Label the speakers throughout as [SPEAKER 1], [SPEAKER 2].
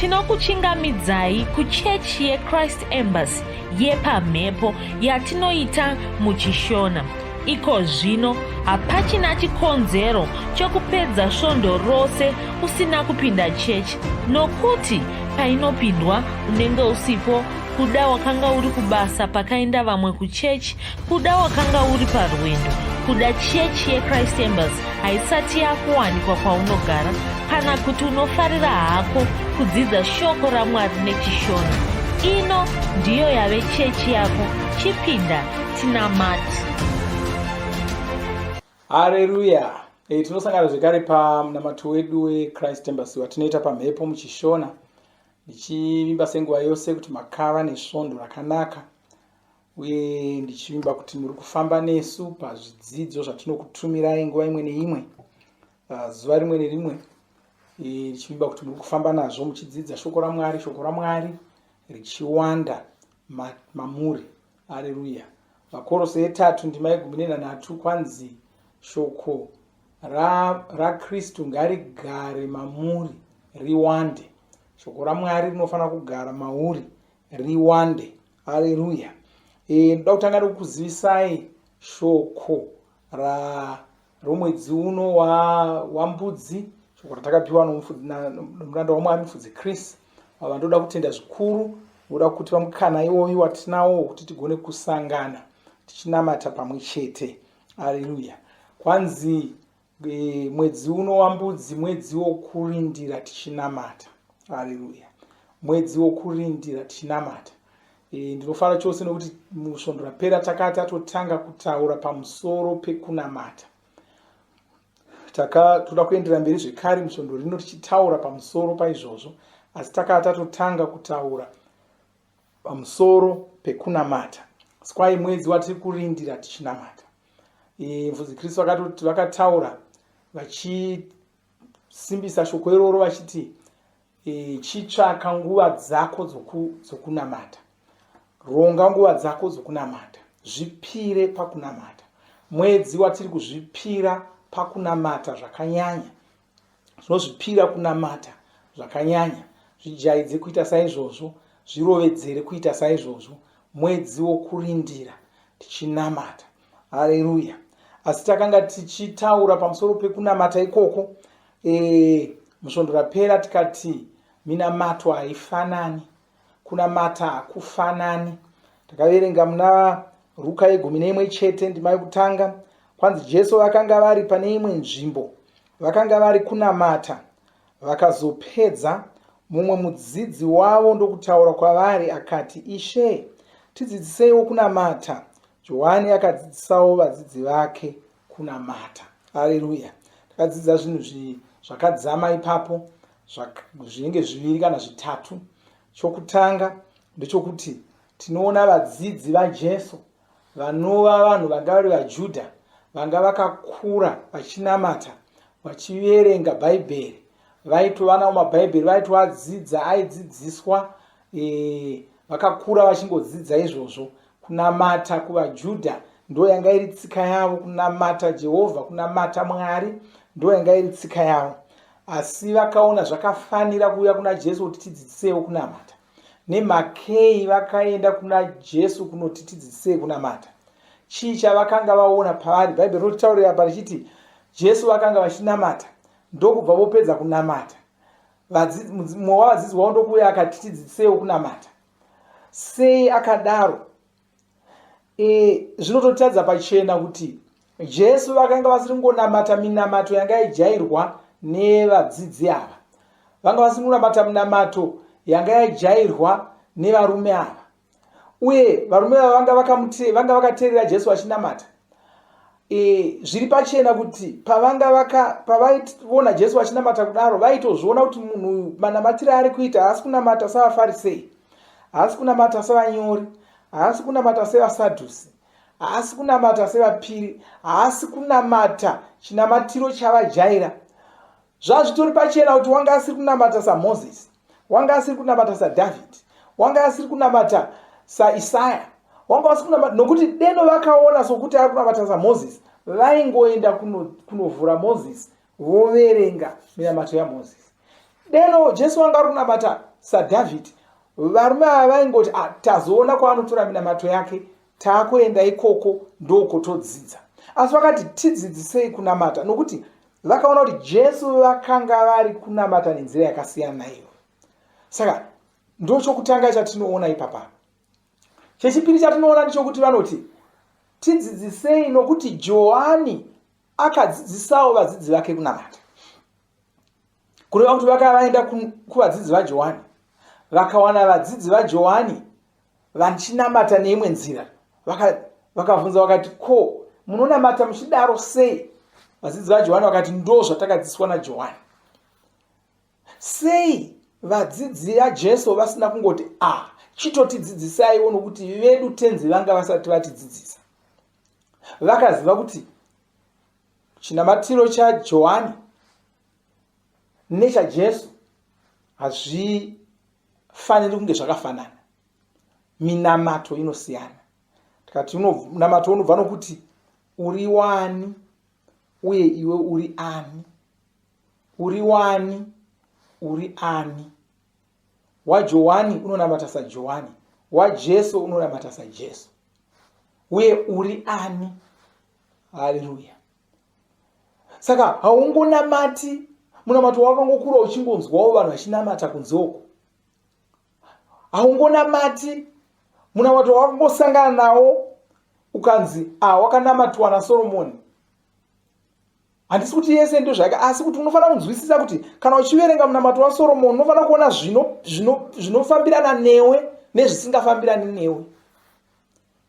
[SPEAKER 1] Tinokuchingamidzai kuchechi yeChrist Embassy yepamhepo yatinoita muChishona. Iko zvino hapachina chikonzero chokupedza svondo rose usina kupinda chechi nokuti painopindwa unenge usipo kuda wakanga uri kubasa pakaenda vamwe kuchechi kuda wakanga uri parwendo kuda chechi yechrist embassy haisati yakuwanikwa kwaunogara kana kuti unofarira hako kudzidza shoko ramwari nechishona ino ndiyo yave chechi yako chipinda tinamati
[SPEAKER 2] Hareruya! E, tinosangana zvekare pamunamato wedu weChrist Embassy watinoita pamhepo muchishona ndichivimba senguva yose kuti makava nesvondo rakanaka uye ndichivimba kuti muri kufamba nesu pazvidzidzo zvatinokutumirai nguva imwe neimwe ah, zuva rimwe nerimwe eh, ndichivimba kuti muri kufamba nazvo muchidzidza shoko ramwari shoko ramwari richiwanda mamuri areruya vakorose yetatu ndima yegumi nenhanhatu kwanzi shoko rakristu ra ngarigare mamuri riwande shoko ramwari rinofanira kugara mauri riwande Hareruya. E, ndoda kutanga nekukuzivisai shoko ra romwedzi uno wambudzi wa shoko ratakapiwa nomuranda wamwari mufudzi Chris. Ava ndoda kutenda zvikuru ndoda kuti vamukana iwoyu watinawo wekuti tigone kusangana tichinamata pamwe chete. Hareruya. Kwanzi E, mwedzi uno wambudzi mwedzi wokurindira tichinamata. Haleluya. Mwedzi wokurindira tichinamata. E, ndinofara chose nokuti musvondo rapera takati tatotanga kutaura pamusoro pekunamata. Taka toda kuendera mberi zvekare musvondo rino tichitaura pamusoro paizvozvo, asi takati tatotanga kutaura pamusoro pekunamata. Sikwai mwedzi watiri kurindira tichinamata. E, mfudzi Kristu vakatoti vakataura vachisimbisa shoko iroro vachiti e, chitsvaka nguva dzako dzokunamata ronga nguva dzako dzokunamata zvipire pakunamata mwedzi watiri kuzvipira pakunamata zvakanyanya Tinozvipira kunamata zvakanyanya. Zvijaidze kuita saizvozvo, zvirovedzere kuita saizvozvo. Mwedzi wokurindira tichinamata. Hareruya. Asi takanga tichitaura pamusoro pekunamata ikoko e, musvondo rapera tikati minamato haifanani. Kunamata hakufanani. Takaverenga muna Ruka yegumi neimwe chete ndima yokutanga kwanzi Jesu vakanga vari pane imwe nzvimbo vakanga vari kunamata vakazopedza mumwe mudzidzi wavo ndokutaura kwavari akati Ishe tidzidziseiwo kunamata Johani akadzidzisawo vadzidzi vake kunamata. Haleluya. Takadzidza zvinhu zvakadzama ipapo zvinenge zviviri kana zvitatu. Chokutanga ndechokuti tinoona vadzidzi vaJesu vanova vanhu vanga vari vaJudha vanga vakakura vachinamata vachiverenga Bhaibheri vaitova nawo mabhaibheri vaitoadzidza aidzidziswa e, vakakura vachingodzidza izvozvo Kunamata kuvaJudha ndo yanga iri tsika yavo, kunamata Jehovha, kunamata Mwari ndo yanga iri tsika yavo. Asi vakaona zvakafanira kuuya kuna Jesu kuti tidzidzisewo kunamata. Nemhakei vakaenda kuna Jesu kunoti tidzidzisei kunamata? Chii chavakanga vaona pavari? Bhaibheri rinotitaurira apa richiti Jesu vakanga vachinamata ndokubva vopedza kunamata. Mumwe wavadzidzi wavo ndokuuya akati tidzidzisewo kunamata. Sei akadaro? E, zvinototadza pachena kuti Jesu vakanga vasiri kungonamata minamato yanga yajairwa nevadzidzi ava. Vanga vasiri kunamata minamato yanga yajairwa nevarume ava. Uye varume ava vanga vakateerera Jesu vachinamata. E, zviri pachena kuti pavanga vaka pavaiona Jesu achinamata kudaro vaitozviona kuti munhu uyu manamatiro aari kuita haasi kunamata savafarisei haasi kunamata savanyori haasi kunamata sevasadhusi haasi kunamata sevapiri haasi kunamata chinamatiro chavajaira Zvazvitori pachena kuti wanga asiri kunamata saMozisi, wanga asiri kunamata saDhavhidhi, wanga asiri kunamata saIsaya, wanga asiri kunamata nokuti deno vakaona sokuti ari kunamata saMozisi, vaingoenda kunovhura kuno Mozisi voverenga minamato yaMozisi. Deno Jesu wanga ari kunamata saDhavhidhi. Varume ava vaingoti ah, tazoona kwaanotora minamato yake, taakuenda ikoko ndokotodzidza. Asi vakati tidzidzisei kunamata nokuti vakaona kuti Jesu vakanga vari kunamata nenzira yakasiyana naiyo. Saka ndochokutanga chatinoona ipapa. Chechipiri chatinoona ndechokuti vanoti tidzidzisei nokuti Johani akadzidzisawo vadzidzi vake kunamata. Kureva kuti vakava vaenda kuvadzidzi vaJohani vakawana vadzidzi vaJohani vachinamata neimwe nzira vakavhunza vakati ko munonamata muchidaro sei? Vadzidzi vaJohani vakati ndo zvatakadzidziswa naJohani. Sei vadzidzi vaJesu vasina kungoti a ah, chitotidzidzisaiwo nokuti vedu tenzi vanga vasati vatidzidzisa? Vakaziva kuti chinamatiro chaJohani nechaJesu hazvifaniri kunge zvakafanana. Minamato inosiyana. Tikati munamato unobva nokuti uri wani uye iwe uri ani. Uri wani? Uri ani? WaJohani unonamata saJohani, waJesu unonamata saJesu. Uye uri ani? Haleluya. Saka haungonamati munamato wakangokura uchingonzwawo vanhu vachinamata kunze uko. Haungonamati munamato wakangosangana nawo ukanzi ah, wakanamatwa naSoromoni. Handisi kuti yese ndo zvake, asi kuti unofanira kunzwisisa kuti kana uchiverenga munamato waSoromoni unofanira kuona zvinofambirana newe nezvisingafambirani newe.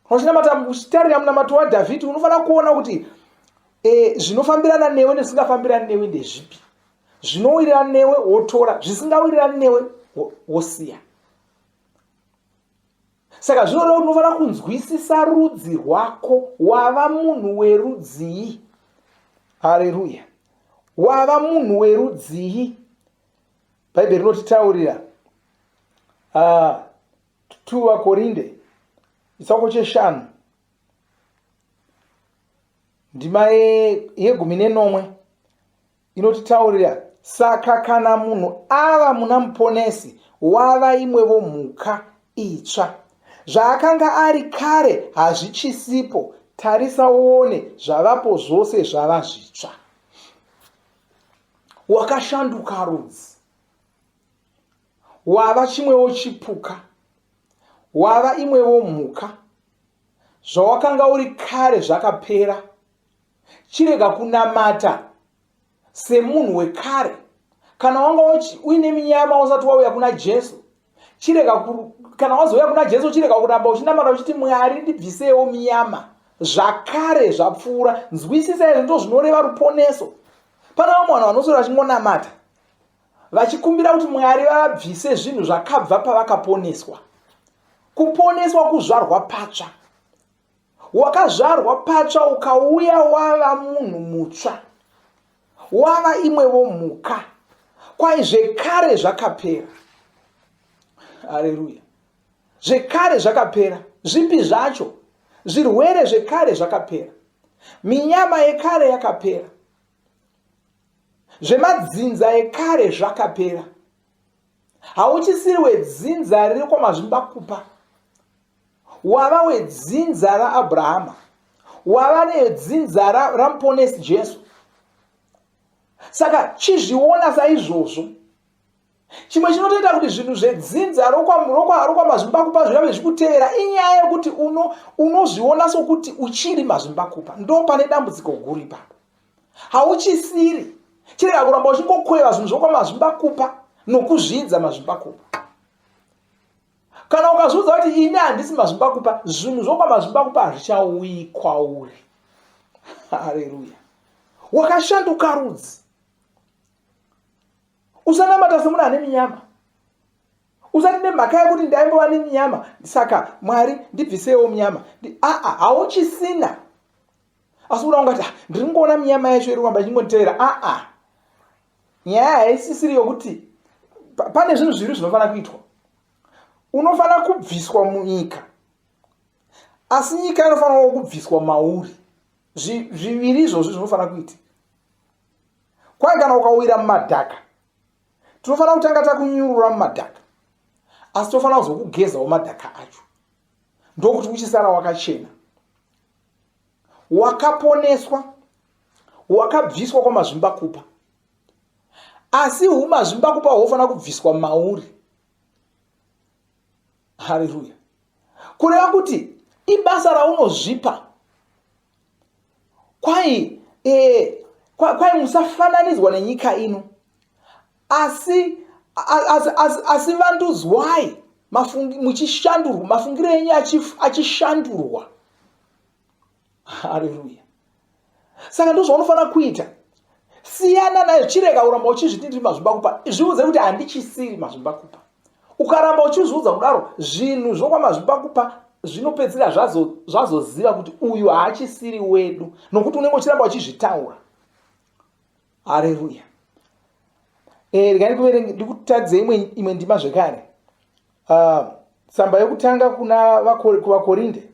[SPEAKER 2] Kana uchinamata uchitarira munamato waDhavhidhi unofanira kuona kuti e, zvinofambirana newe nezvisingafambirani newe ndezvipi. Zvinowirirana newe wotora, zvisingawirirani newe wosiya. Saka zvinoreva kuti unofanira kunzwisisa rudzi rwako. Wava munhu werudzii? Haleluya! Wava munhu werudzii? Bhaibheri rinotitaurira uh, 2 VaKorinde chitsauko cheshanu ndima yegumi nenomwe Inotitaurira, Saka kana munhu ava muna Muponesi, wava imwevo mhuka itsva. Zvaakanga ari kare hazvichisipo, tarisa uone, zvavapo zvose zvava zvitsva. Wakashanduka rudzi, wava chimwewo chipuka, wava imwevo mhuka. Zvawakanga uri kare zvakapera. Chirega kunamata semunhu wekare. Kana wanga uine minyama usati wauya kuna Jesu, chirega kana wazouya kuna Jesu, chirega kuramba uchinamata uchiti Mwari ndibvisewo minyama. Zvakare zvapfuura. Nzwisisa izvo ndizvo zvinoreva ruponeso. Pana vamwe vanhu vanoswera vachingonamata vachikumbira kuti Mwari vabvise zvinhu zvakabva pavakaponeswa. Kuponeswa kuzvarwa patsva. Wakazvarwa patsva ukauya wava munhu mutsva, wava imwevo mhuka. Kwai zvekare zvakapera. Haleluya. Zvekare zvakapera. Zvipi zvacho? Zvirwere zvekare zvakapera. Minyama yekare yakapera. Zvemadzinza ekare zvakapera. Hauchisiri wedzinza riri kwamazvimbakupa. Wava wedzinza raAbrahama. Wava nedzinza raMuponesi Jesu. Saka chizviona saizvozvo. Chimwe chinotoita kuti zvinhu zvedzinza rokwamazvimbakupa zvirambe zvikutevera inyaya yekuti unozviona sokuti uchiri mazvimbakupa. Ndo pane dambudziko guru ipapo. Hauchisiri. Chirega kuramba uchingokweva zvinhu zvokwamazvimbakupa nokuzvidza mazvimbakupa. Kana ukazviudza kuti ini handisi mazvimbakupa, zvinhu zvokwamazvimbakupa hazvichauyi kwauri. Haleluya. Wakashanduka rudzi. Usanamata semunhu ane minyama. Usati nemhaka yekuti ndaimbova neminyama saka Mwari ndibviseiwo minyama. Aa, hauchisina. Asi kuda ungati ah, ndiri kungoona minyama yacho iri kuramba ichingonditevera. Aa, nyaya haisisiri yokuti pane zvinhu zviri zvinofanira kuitwa. Unofanira kubviswa munyika, asi nyika inofanirawo kubviswa mauri. Zviviri izvozvi zvinofanira kuitika. Kwai kana ukawira mumadhaka, tinofanira kutanga takunyurura mumadhaka. Asi tofanira kuzokugezawo madhaka acho. Ndokuti uchisara wakachena. Wakaponeswa, wakabviswa kwamazvimbakupa. Asi humazvimbakupa hwofanira kubviswa mauri. Haleluya. Kureva kuti ibasa raunozvipa. Kwai e, kwai musafananidzwa nenyika ino. Asi asi, asi, asi vandudzwai mafungi, muchishandurwa mafungiro enyu achishandurwa. Haleluya. Saka ndozvaunofanira kuita. Siyana nayo, chirega kuramba uchizviti ndiri mazvimbakupa. Zviudze kuti handichisiri mazvimbakupa. Ukaramba uchizviudza kudaro, zvinhu zvokwamazvimbakupa zvinopedzisira zvazoziva kuti uyu haachisiri wedu, nokuti unenge uchiramba uchizvitaura. Haleluya. Eh, regai ndikuverenge ndikutadze imwe imwe ndima zvekare. Tsamba yokutanga kuna kuvaKorinde.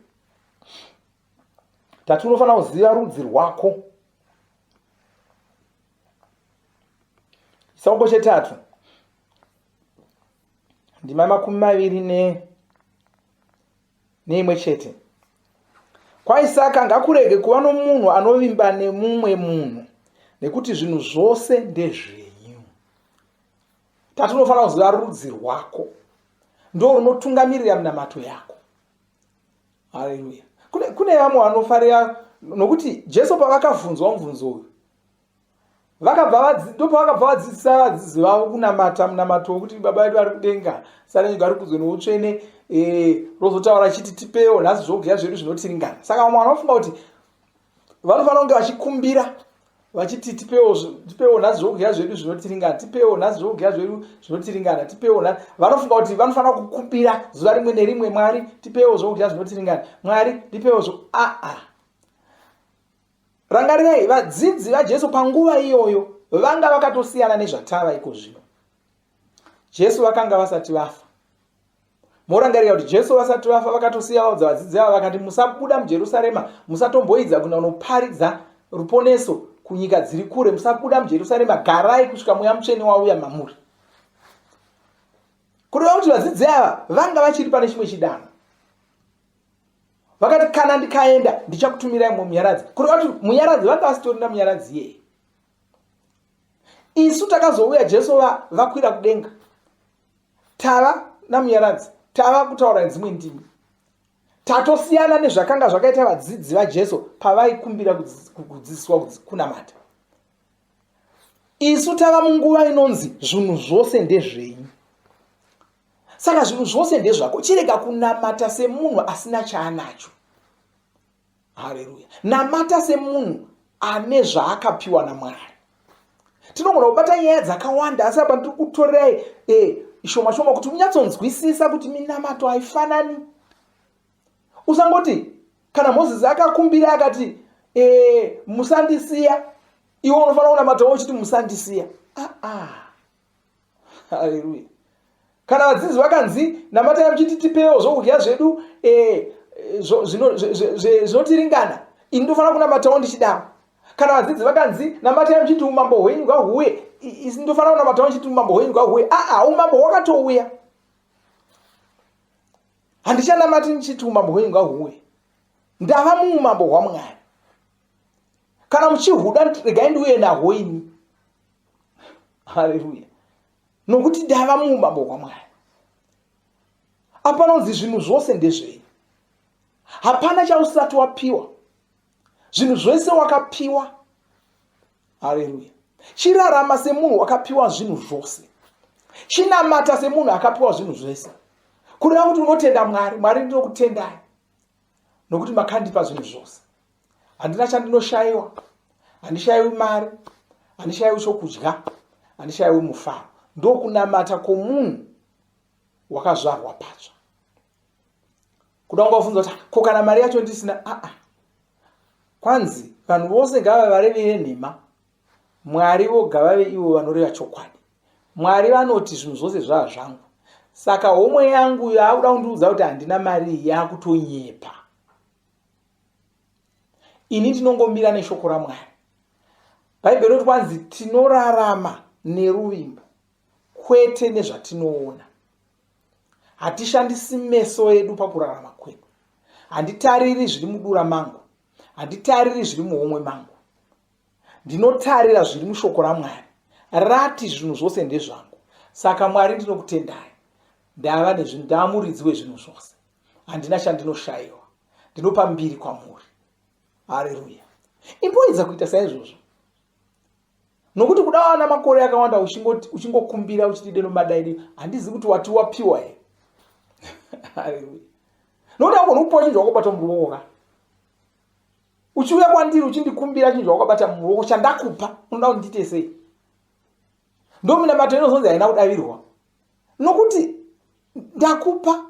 [SPEAKER 2] Tati unofanira kuziva rudzi rwako. Chitsauko chetatu ndima 20 ne neimwe chete. Kwaisaka ngakurege kuva nomunhu anovimba nemumwe munhu nekuti zvinhu zvose ndezvenyu. Tati unofanira kuziva rudzi rwako, ndo runotungamirira minamato yako. Haleluya. Kune vamwe vanofarira nokuti Jesu pavakabvunzwa mubvunzo uyu vakabva ndopavakabva vadzidzisa vadzidzi vavo kunamata munamato wekuti baba vedu vari kudenga sarenyu gari kudzwe noutsvene eh, rozotaura achiti tipewo nhasi zvokudya zvedu zvinotiringana. Saka vamwe vanofunga kuti vanofanira kunge vachikumbira vachiti tipewo tipewo nhasi zvokudya zvedu zvinotiringana, tipewo nhasi zvokudya zvedu zvinotiringana, tipewo nhasi. Vanofunga kuti vanofanira kukumbira zuva rimwe nerimwe, Mwari tipewo zvokudya zvinotiringana, Mwari ndipewo zvo aa. Rangarirai, vadzidzi vaJesu panguva iyoyo vanga vakatosiyana nezvatava iko zvino. Jesu vakanga vasati vafa. Morangarira kuti Jesu vasati vafa vakatosiya vaudza vadzidzi ava vakati musabuda muJerusarema, musatomboidza kuenda kunoparidza ruponeso kunyika dziri kure, musabuda muJerusarema, garai kusvika Mweya Mutsvene wauya mamuri. Kureva kuti vadzidzi ava vanga vachiri pane chimwe chidanho. Vakati kana ndikaenda ndichakutumirai mumwe munyaradzi. Kureva kuti munyaradzi vanga vasitorina munyaradzi iyeye. Isu takazouya Jesu vakwira kudenga. Tava namunyaradzi, tava kutaura nedzimwe ndimi. Tatosiyana nezvakanga zvakaita vadzidzi vaJesu pavaikumbira kudzidziswa kunamata. Isu tava munguva inonzi zvinhu zvose ndezvenyu. Saka zvinhu zvose ndezvako. Chirega kunamata semunhu asina chaanacho. Haleluya. Namata semunhu ane zvaakapiwa naMwari. Tinogona kubata nyaya dzakawanda asi apa ndiri kutorerai eh, shoma shoma kuti unyatsonzwisisa kuti minamato haifanani. Usangoti kana Mozisi akakumbira akati eh, musandisiya, iwe unofanira kunamatawo uchiti musandisiya. Ah, ah. Haleluya. Kana vadzidzi vakanzi namatai muchiti tipewo zvokudya zvedu eh, zvinotiringana, ini ndofanira kunamatawo ndichidaro. Kana vadzidzi vakanzi namatai muchiti umambo hwenyu ngahuuye, isi ndofanira kunamatawo ndichiti umambo hwenyu ngahuuye. Aa, umambo hwakatouya. Handichanamati ndichiti umambo hwenyu ngahuuye. Ndava muumambo hwaMwari. Kana muchihuda regai ndiuye nahwo ini. Haleluya. Nokuti ndava muumambo hwaMwari. Apanonzi zvinhu zvose ndezvenyu. Hapana chausati wapiwa. Zvinhu zvese wakapiwa. Haleluya. Chirarama semunhu wakapiwa zvinhu zvose. Chinamata semunhu akapiwa zvinhu zvese. Kureva kuti unotenda Mwari. Mwari ndinokutendai. Nokuti makandipa zvinhu zvose. Handina chandinoshaiwa. Handishaiwi mari. Handishaiwi chokudya. Handishaiwi mufaro. Ndokunamata kwomunhu wakazvarwa patsva. Kuda kunga kufunza kuti ko kana mari yacho ndisina aa. Kwanzi vanhu vose ngava varevi venhema. Mwari voga vave ivo vanoreva chokwadi. Mwari vanoti zvinhu zvose zvava zvangu. Saka homwe yangu yaakuda kundiudza kuti handina mari yakutonyepa. Ini ndinongomira neshoko raMwari. Bhaibheri rinoti kwanzi tinorarama neruvimbo kwete nezvatinoona. Hatishandisi meso edu pakurarama kwedu. Handitariri zviri mudura mangu, handitariri zviri muhomwe mangu. Ndinotarira zviri mushoko raMwari. Rati zvinhu zvose ndezvangu. Saka Mwari ndinokutendai. Ndava nezvinhu, ndava muridzi wezvinhu zvose. Handina chandinoshaiwa. Ndinopa mbiri kwamuri. Hareruya. Imboedza kuita saizvozvo. Nokuti kuda wana makore akawanda uchingokumbira uchiti deno madaidi handizi kuti wati wapiwa here. Hareruya. Nokuti haugoni kupiwa chinhu chawakabata muruoko ka. Uchiuya kwandiri uchindikumbira chinhu chawakabata muruoko chandakupa unoda kuti ndiite sei? Ndominamato inozonzi haina kudavirwa. Nokuti ndakupa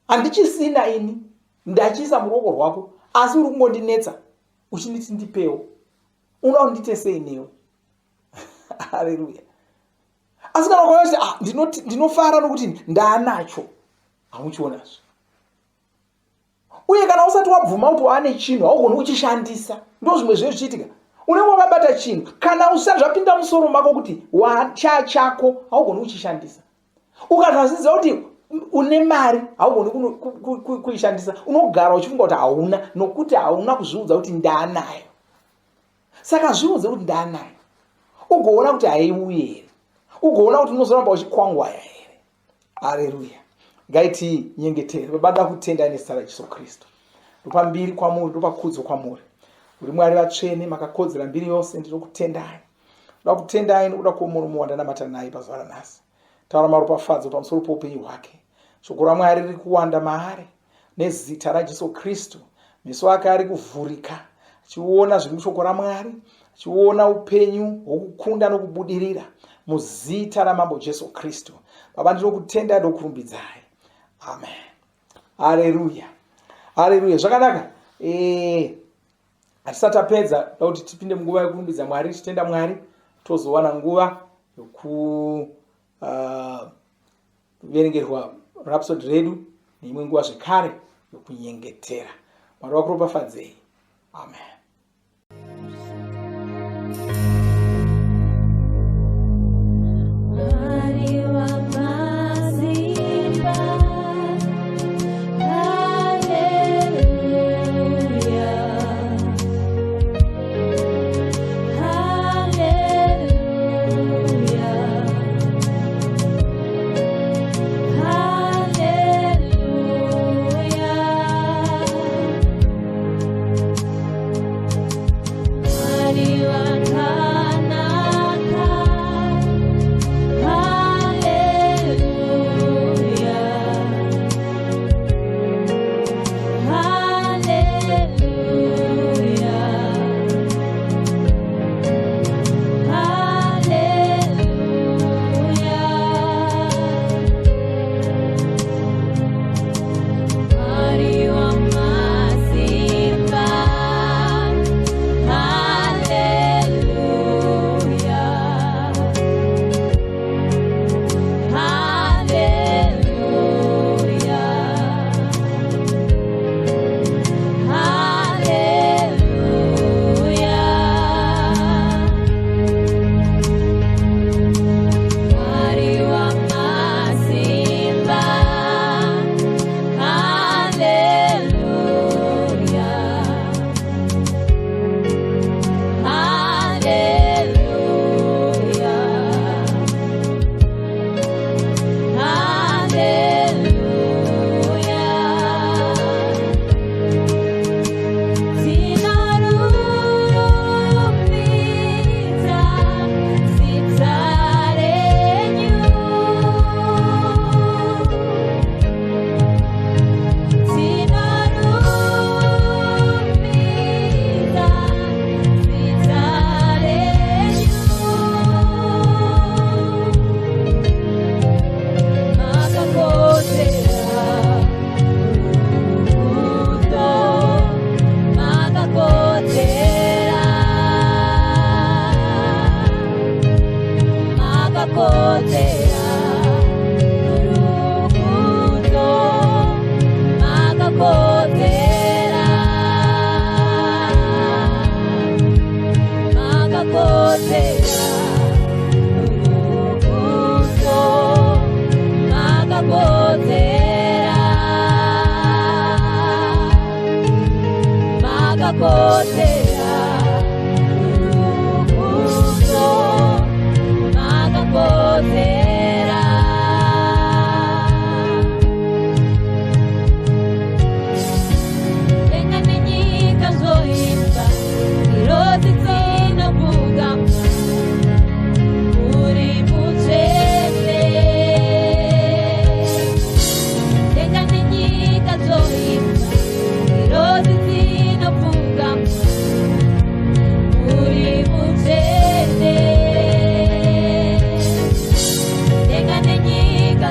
[SPEAKER 2] handichisina ini ndachiisa muruoko rwako asi uri kungondinetsa uchinditi ndipewo unoda kuti ndiite sei newe haleluya asi kana ukaona kuti ah, ndinofara nokuti ndaanacho hamuchionazve uye kana usati wabvuma kuti waane chinhu haugoni kuchishandisa ndo zvimwe zvinenge zvichiitika unenge wakabata chinhu kana usati zvapinda musoro mako kuti wacha chako haugoni kuchishandisa ukazvaziziva kuti une mari haugoni kuishandisa unogara uchifunga kuti hauna nokuti hauna kuzviudza kuti ndaanayo saka zviudze kuti ndaanayo ugoona kuti haiuyi here ugoona kuti unozoramba uchikwangwaya here Areruya. Ngaiti nyengetere. Baba ndoda kutenda nezita raJesu Kristu. Ndopa mbiri kwamuri, ndopa kudzo kwamuri. Uri Mwari vatsvene, makakodzera mbiri yose, ndinokutendai. Ndoda kutendai nokuda kwomurume wandanamata naye pazuva ranhasi. Taura maropafadzo pamusoro poupenyu hwake. Shoko raMwari riri kuwanda maari nezita raJesu Kristu. Meso ake ari kuvhurika achiona zviri mushoko raMwari, achiona upenyu hwokukunda nokubudirira muzita raMambo Jesu Kristu. Baba, ndinokutenda ndokurumbidzai. Amen. Haleluya. Haleluya. Zvakanaka. Eh, hatisati tapedza kuti tipinde munguva yekurumbidza Mwari, tichitenda Mwari, tozowana nguva yoku uh, kuverengerwa rhapsody redu neimwe nguva zvekare yokunyengetera. Mwari vakuropafadzei. Amen.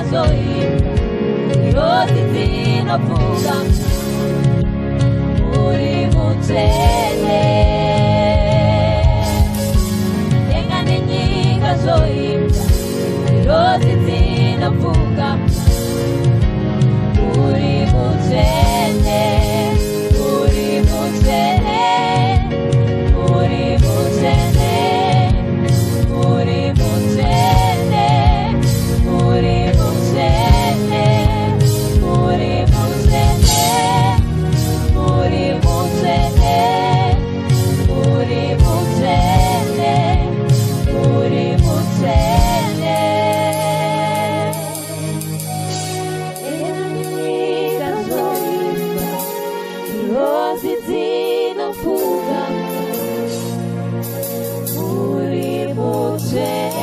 [SPEAKER 3] zvoimba, ngirozi dzinopfugama, muri mutsvene. Denga nenyika zvoimba, ngirozi dzinopfugama, muri mutsvene, muri mutsvene, muri mutsvene, muri mutsvene, muri mutsvene, muri mutsvene, muri mutsvene, muri mutsvene, muri mutsvene. Nyika zvoimba, ngirozi dzinopfugama, muri mutsvene.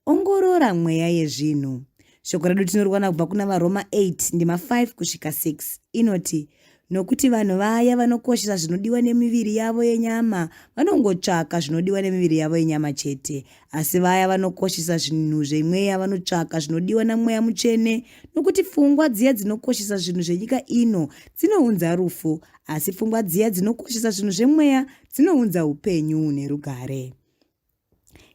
[SPEAKER 4] Ongorora mweya yezvinhu. Shoko redu tinoriwana kubva kuna vaRoma 8 ndima 5 kusvika 6 inoti, Nokuti vanhu vaya vanokoshesa zvinodiwa nemiviri yavo yenyama vanongotsvaka zvinodiwa nemiviri yavo yenyama chete, asi vaya vanokoshesa zvinhu zvemweya vanotsvaka zvinodiwa naMweya Mutsvene. Nokuti pfungwa dziya dzinokoshesa zvinhu zvenyika ino dzinounza rufu, asi pfungwa dziya dzinokoshesa zvinhu zvemweya dzinounza upenyu nerugare.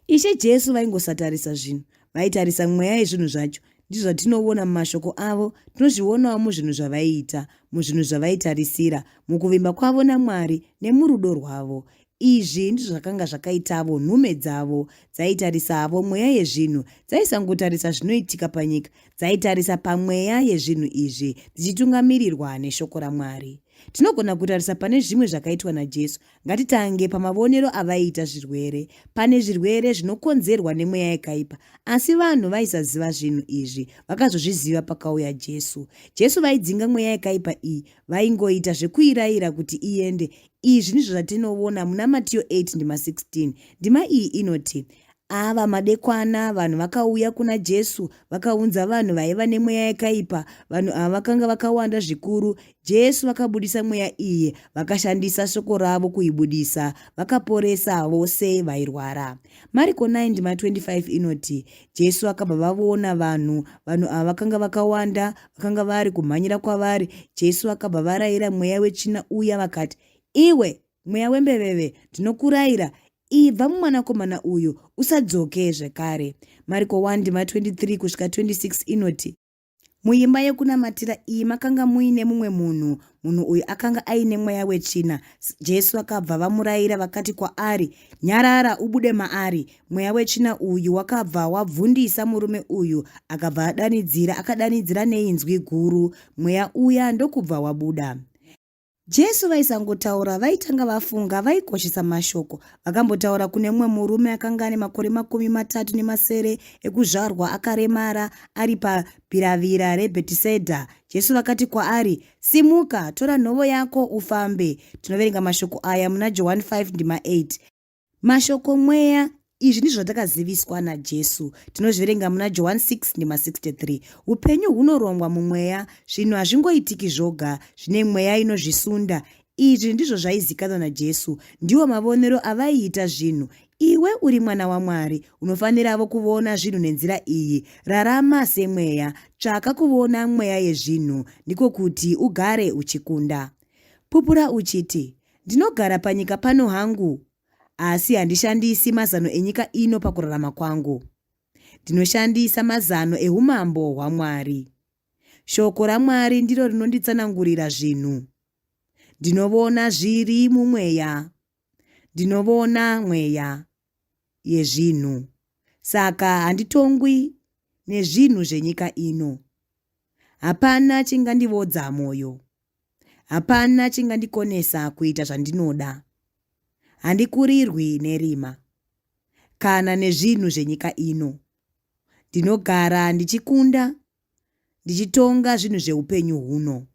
[SPEAKER 4] Ishe Jesu vaingosatarisa zvinhu, vaitarisa mweya yezvinhu zvacho. Ndizvo zvatinovona mumashoko avo, tinozvionawo muzvinhu zvavaiita, muzvinhu zvavaitarisira, mukuvimba kwavo naMwari nemurudo rwavo. Izvi ndizvo zvakanga zvakaitavo nhume dzavo. Dzaitarisavo mweya yezvinhu, dzaisangotarisa zvinoitika panyika, dzaitarisa pamweya yezvinhu izvi dzichitungamirirwa neshoko raMwari. Tinogona kutarisa pane zvimwe zvakaitwa naJesu. Ngatitange pamavonero avaiita zvirwere. Pane zvirwere zvinokonzerwa nemweya yakaipa, asi vanhu vaisaziva zvinhu izvi vakazozviziva pakauya Jesu. Jesu vaidzinga mweya yakaipa iyi, vaingoita zvekuirayira kuti iende. Izvi ndizvo zvatinovona muna Matiyo 8 ndima 16. Ndima iyi inoti, Ava madekwana vanhu vakauya kuna Jesu vakaunza vanhu vaiva nemweya yakaipa. Vanhu ava vakanga vakawanda zvikuru. Jesu vakabudisa mweya iyi vakashandisa shoko ravo kuibudisa. Vakaporesa vose vairwara. Mariko 9 ndima 25 inoti, Jesu akabva vavona vanhu. Vanhu ava vakanga vakawanda, vakanga vari kumhanyira kwavari. Jesu akabva varayira mweya wetsvina uya vakati, Iwe, Mweya wembeveve, ndinokurayira, ibva mumwanakomana uyu, usadzoke zvekare. Mariko 1 ndima 23 kusvika 26 inoti, Muimba yekunamatira iyi makanga muine mumwe munhu, munhu uyu akanga aine mweya wetsvina. Jesu akabva vamurayira vakati kwaari, Nyarara, ubude maari. Mweya wetsvina uyu wakabva wabvundisa murume uyu, akabva adanidzira, akadanidzira neinzwi guru, mweya uya ndokubva wabuda. Jesu vaisangotaura, vaitanga vafunga, vaikoshesa mashoko. Vakambotaura kune mumwe murume akanga ane makore 37 ekuzvarwa akaremara ari pabiravira reBhetisedha. Jesu vakati kwaari, Simuka, tora nhovo yako ufambe. Tinoverenga mashoko aya muna Johani 5 ndima 8. Mashoko mweya Izvi ndizvo zvatakaziviswa naJesu. Tinozviverenga muna Johani 6 ndima 63. Upenyu hunorongwa mumweya. Zvinhu hazvingoitiki zvoga. Zvine mweya inozvisunda. Izvi ndizvo zvaizikanwa naJesu. Ndiwo mavonero avaiita zvinhu. Iwe uri mwana waMwari. Unofaniravo kuvona zvinhu nenzira iyi. Rarama semweya. Tsvaka kuvona mweya yezvinhu. Ndiko kuti ugare uchikunda. Pupura uchiti, Ndinogara panyika pano hangu, asi handishandisi mazano enyika ino pakurarama kwangu. Ndinoshandisa mazano eUmambo hwaMwari. Shoko raMwari ndiro rinonditsanangurira zvinhu. Ndinovona zviri mumweya. Ndinovona mweya yezvinhu. Saka handitongwi nezvinhu zvenyika ino. Hapana chingandivodza moyo. Hapana chingandikonesa kuita zvandinoda. Handikurirwi nerima. Kana nezvinhu zvenyika ino. Ndinogara ndichikunda, ndichitonga zvinhu zveupenyu huno.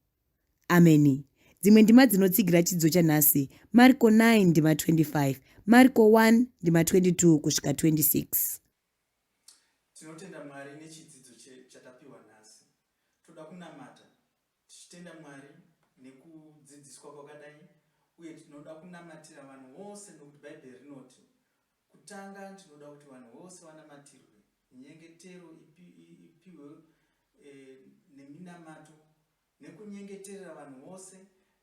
[SPEAKER 4] Ameni. Dzimwe ndima dzinotsigira chidzidzo chanhasi, Marko 9 ndima 25, Marko 1 ndima 22 kusvika 26.
[SPEAKER 5] Tinotenda Mwari nechidzidzo chatapiwa nhasi. Toda kunamata Tichitenda Mwari nekudzidziswa kwakadai uye tinoda kunamatira vanhu vose nokuti Bhaibheri rinoti Chekutanga ndinoda kuti vanhu vose vanamatirwe, minyengetero ipiwe e, neminamato nekunyengeterera vanhu vose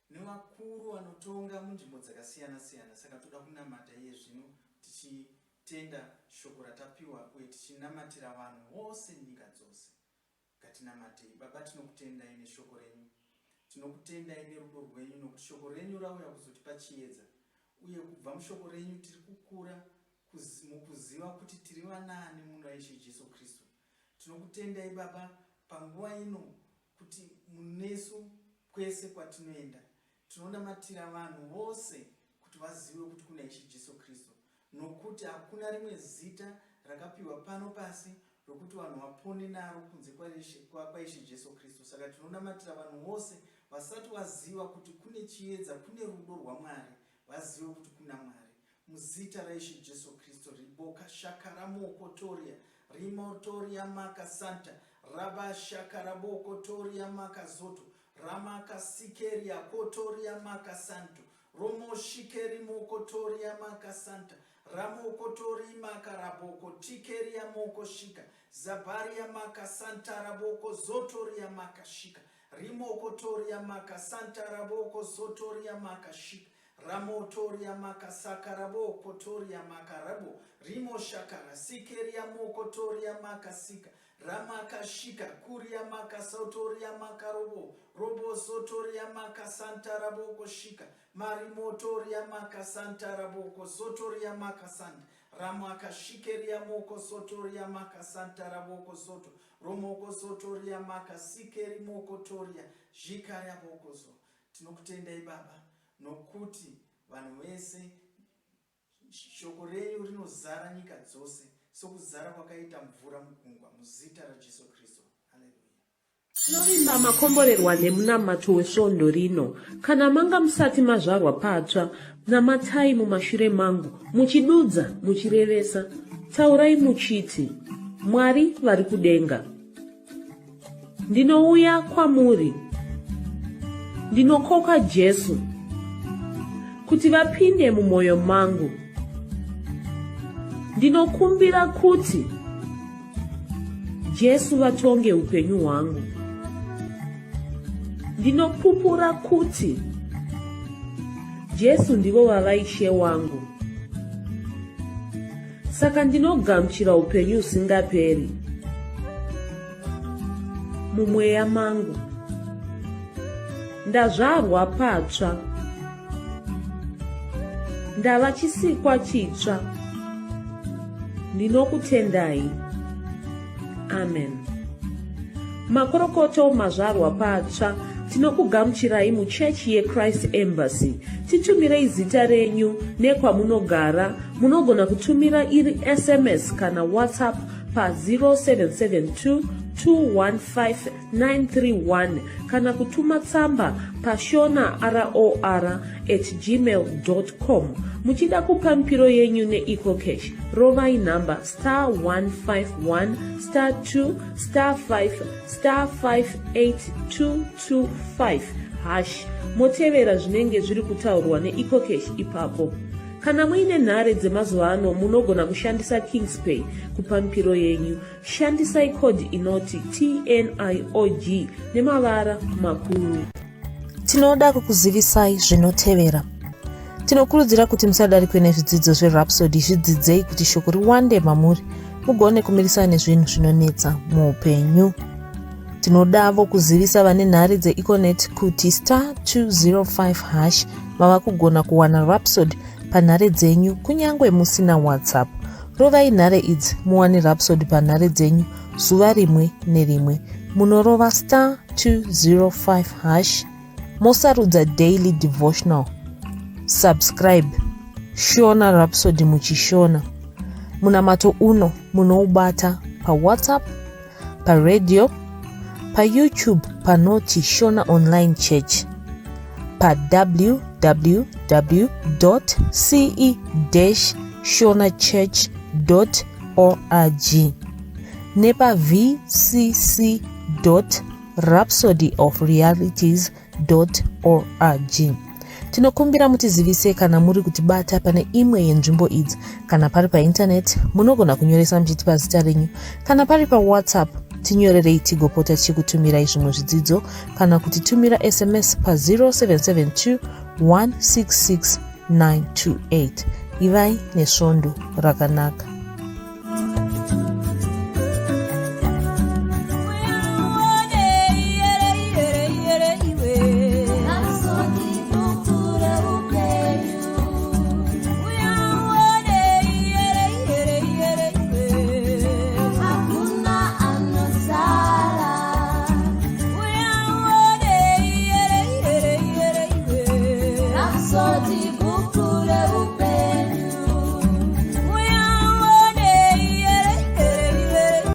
[SPEAKER 5] nevakuru vanotonga munzvimbo dzakasiyana siyana. Saka toda kunamata iye zvino tichitenda shoko ratapiwa uye tichinamatira vanhu vose nyika dzose. Ngatinamatei. Baba, tinokutendai neshoko renyu. Tinokutendai nerudo rwenyu nokuti shoko renyu rauya kuzotipa chiedza. Uye kubva mushoko renyu tiri kukura mukuziva kuti tiri vanaani muna Ishe Jesu Kristu. Tinokutendai Baba panguva ino kuti munesu kwese kwatinoenda. Tinonamatira vanhu vose kuti vazive kuti kuna Ishe Jesu Kristu nokuti hakuna rimwe zita rakapiwa pano pasi rokuti vanhu vapone naro kunze kwaIshe Jesu Kristu. Saka tinonamatira vanhu vose vasati vaziva kuti kune chiedza, kune rudo rwaMwari, vazive kuti kuna Mwari. Muzita raIshe Jesu Kristu, riboka shakaramoko toria rimotoria maka santa raba shakaraboko toria maka zoto ramaka sikeria kotoria maka santo romoshikerimokotoria maka santa ramokotorimaka raboko tikeria moko shika zabaria maka santa raboko zotoria maka shika rimokotoria maka santa raboko zotoria maka shika ramotoria maka saka raboko toria maka rabo rimoshakara sikeria mokotoria maka sika Ramakashika kuria makasotoria makarobo robosotoria makasanta raboko shika marimotoria makasanta raboko sotoria makasanta ramakashikeria moko sotoria makasanta raboko soto romoko sotoria makasikeri moko toria zhikaria boko so tinokutendai baba nokuti vanhu vese Shoko renyu rinozara nyika dzose sokuzara kwakaita mvura mugungwa, muzita raJesu Kristu. Haleluya.
[SPEAKER 1] Tinovimba makomborerwa nemunamato wesvondo rino. Kana manga musati mazvarwa patsva, namatai mumashure mangu, muchidudza, muchirevesa. Taurai muchiti, Mwari vari kudenga. Ndinouya kwamuri. Ndinokoka Jesu kuti vapinde mumwoyo mangu. Ndinokumbira kuti Jesu vatonge upenyu hwangu. Ndinopupura kuti Jesu ndivo vava Ishe wangu. Saka ndinogamuchira upenyu husingaperi mumweya mangu. Ndazvarwa patsva. Ndava chisikwa chitsva. Ndinokutendai. Amen. Makorokoto mazvarwa patsva tinokugamuchirai muchechi yeChrist Embassy. Titumirei zita renyu nekwamunogara. Munogona kutumira iri SMS kana WhatsApp pa 0772 215 931 kana kutuma tsamba pashona ror at gmail com. Muchida kupa mipiro yenyu neEcoCash, rovai nhamba star 151 star 2 star 5 star 58225 hash motevera zvinenge zviri kutaurwa neEcoCash ipapo. Kana muine nhare dzemazuva ano munogona kushandisa Kingspay kupa mipiro yenyu. Shandisai code inoti TNIOG nemavara makuru. Tinoda kukuzivisai zvinotevera. Tinokurudzira kuti musadarikwe nezvidzidzo zveRhapsody, zvidzidzei kuti shoko riwande mamuri mugone kumirisana nezvinhu zvinonetsa muupenyu. Tinodavo kuzivisa vane nhare dzeEconet kuti star 205 hash mava kugona kuwana Rhapsody panhare dzenyu kunyange musina WhatsApp. Rovai nhare idzi muwane Rhapsody panhare dzenyu zuva rimwe nerimwe. Munorova star 205 hash mosarudza daily devotional. Subscribe Shona Rhapsody muchishona. Munamato uno munoubata paWhatsApp, paradio, paYouTube panoti Shona Online Church, pa www.ce-shonachurch.org nepa vcc.rhapsodyofrealities.org. Tinokumbira mutizivise kana muri kutibata pane imwe yenzvimbo idzi. Kana pari paintaneti, munogona kunyoresa muchitipa zita renyu. Kana pari paWhatsApp, tinyorerei tigopota tichikutumirai zvimwe zvidzidzo kana kutitumira SMS pa 0772 166 928. Ivai nesvondo rakanaka.
[SPEAKER 3] Rhapsody, bukure.